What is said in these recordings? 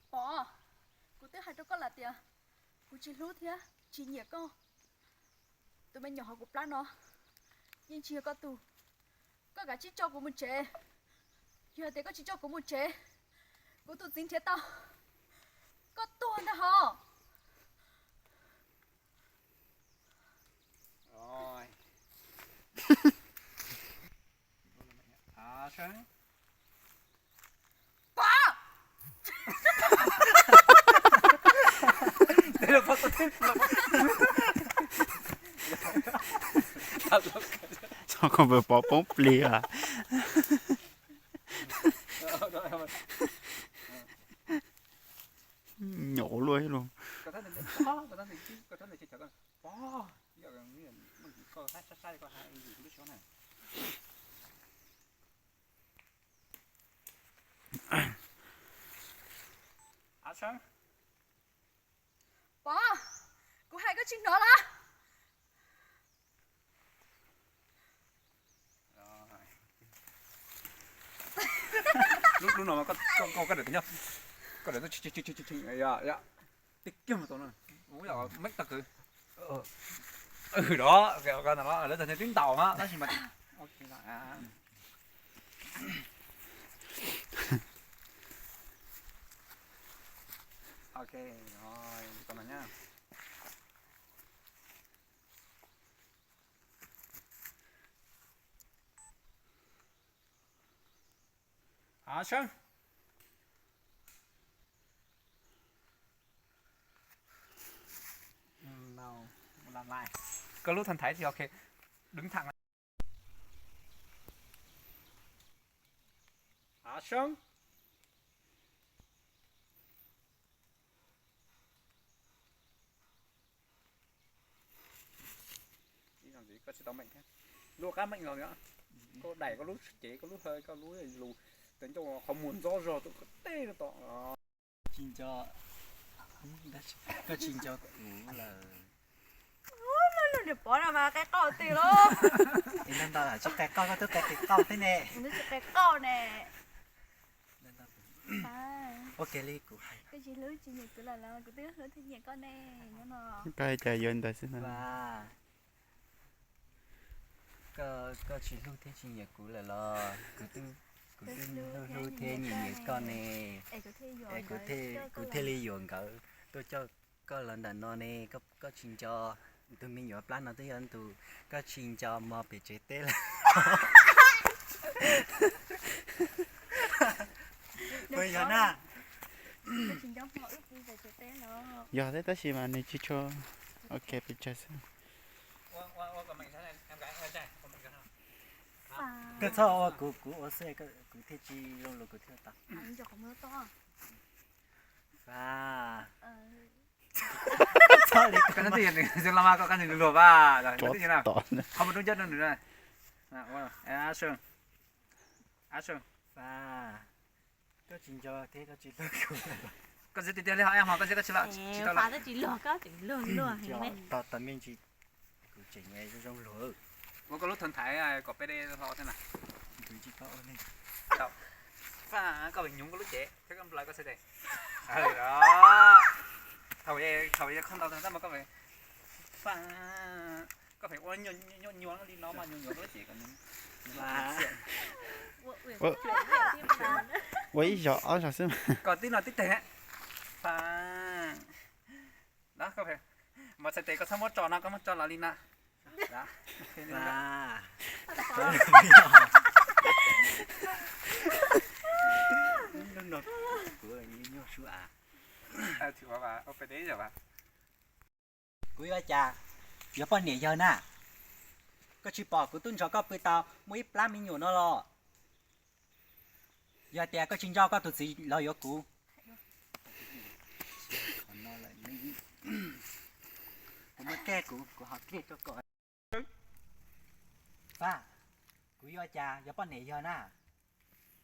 Pov, kuv twb hais rau koj lawm tias kuv tsis hlub thiab tsis nyiam koj. Tus me nyuam hauv kuv plab no yeej tsis yog koj tug. Koj kav tsij coj kuv mus tsev. Yog tias koj tsis coj kuv mus tsev, kuv tus txiv nrhiav tau, koj tuag ntag hos. Txhob kom Pov poob plig as. Nyuam luaj los. Pov, kuv hais koj tsis hnov los? Lub no koj daim nyob, koj daim nyob, tib kiag mas tau no, meej tag kwv. Đó, lawv txog twb ntaus na, tab sis mas ok, tau no na. Av sab. Koj lub than thaiv tsis ok, đứng thẳng. Av sab. Ib zaug ntxiv koj tsis tau meem thiab. Lub qab meej los, koj daim koj lub cev koj lub hlawv koj lub lus, tev ncauj qhov muag ntxob zog tuaj koj teb rau tom. Tsis nco, koj tsis nco kuv lawm. Niam Pov no mas qe qauj tiag lauj. Ntau ntau tsis qe qauj, koj twb qe qauj thiab ne. Tsis qe qauj ne. Ua ke li kuv hais. Koj tsis hlub tsis nyiam kuv lawm los kuv twb hlub thiab nyiam koj ne, nyob no. Koj hais cas yuav ntawd xwb na. Koj tsis hlub thiab tsis nyiam kuv lawm los? Kuv twb hlub hlub thiab nyiam nyiam koj ne. Es kuv thiaj li yuam nkawd tuaj coj koj los ntawm no ne. Koj tsis nco, tus me nyuam plab no twb yog tus, koj tsis nco mov pem tsev teb lawm? Puas yog na? Yog thiab tab sis mas nws tsis tshua ok pes tsawg xwb. Koj txhob ua kuv, kuv ua xwb kuv thiaj tsis zoo lus kuv thiaj tau. Fa. Koj nyob twj ywm nws los mas koj nws luag luag vas. Qhov muaj rau ncauj rau nws. Action. Action. Fa. Koj tsis nco thiab koj tsis hlub kuv. Koj txiv tiag tiag li hos, koj txiv koj tsis los, tsis tau los. Koj tsis luag, koj tseem luag luag heev ne. Tau tau me ntsis, kuv tseem zoo zoo luag. Ua koj lub than thaiv kom peb de hlo thiab na. Kuv tsis tau ua li. Fa, koj pheej nyuv koj lub cev thiab koj nplawm koj txhais tes. Thaum thaum kho ntau tag tab mas koj pheej, fa, koj pheej ua nyuam nyuam li no mas nyuam nyuam koj lub cev kom nws. Ua ib zaug ob zaug xwb mas. Koj tib no tib teg. Fa. Đó, koj pheej, mov txhais tes koj txhob muab tso no, koj muab tso los li no. Đó. Lub no kuv nyuaj suab. Kuv yuav cas yog poj niam yawg na? Koj tsis pom kuv tub ntsuag koj pw tau muaj ib plab me nyuam no los? Yog hais tias koj tsis nco koj tus txiv los yuav kuv. Kuv muaj kej kuv, kuv ho kej rau koj. Fa, kuv yuav cas yog poj niam yawg na?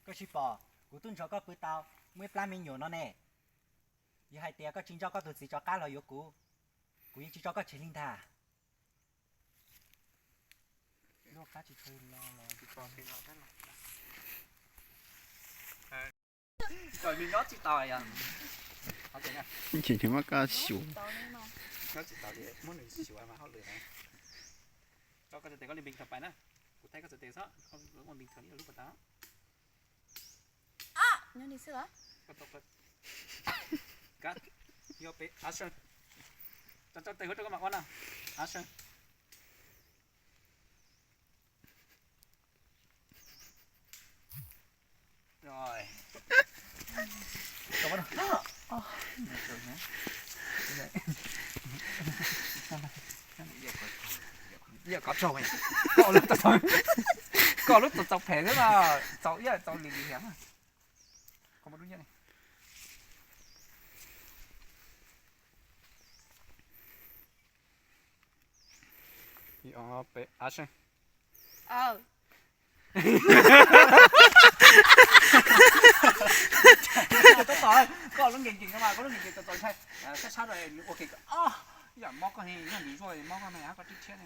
Koj tsis pom kuv tub ntsuag koj pw tau muaj ib plab me nyuam no ne? Yog hais tias koj tsis nco koj tus txiv rov qab los yuav kuv, kuv yeej tsis tso koj tseg li ntag. Lub qab tsis tshua los. Nyob tsis tau yog. Nyob tsis tau li, muab nws xyuas mas hauj lwm. Tso koj cov tes koj li bình thường pais na. Kuv thaij koj cov tes xwb, koj ua bình thường li lub pas tas. Nyob li xwb los? Koj tau, koj, yog peb action. Tso, tso tes huv rau koj mam ua na. Action. Rồi. Koj bắt đầu. Giờ có trầu mày. Koj lub txaus txaus. Koj lub txaus txaus phem xwb na. Txaus ib txaus lim lim hiam. Koj muab lub nyiaj ni. Ib ob peb action. Koj lub nkees nkees no mas, koj lub nkees nkees txaus txaus ntshai. Sab sab rau nws ua ke. Ib yam mob koj heev, yog nws zuaj mob koj me ab koj twb tshiab ne.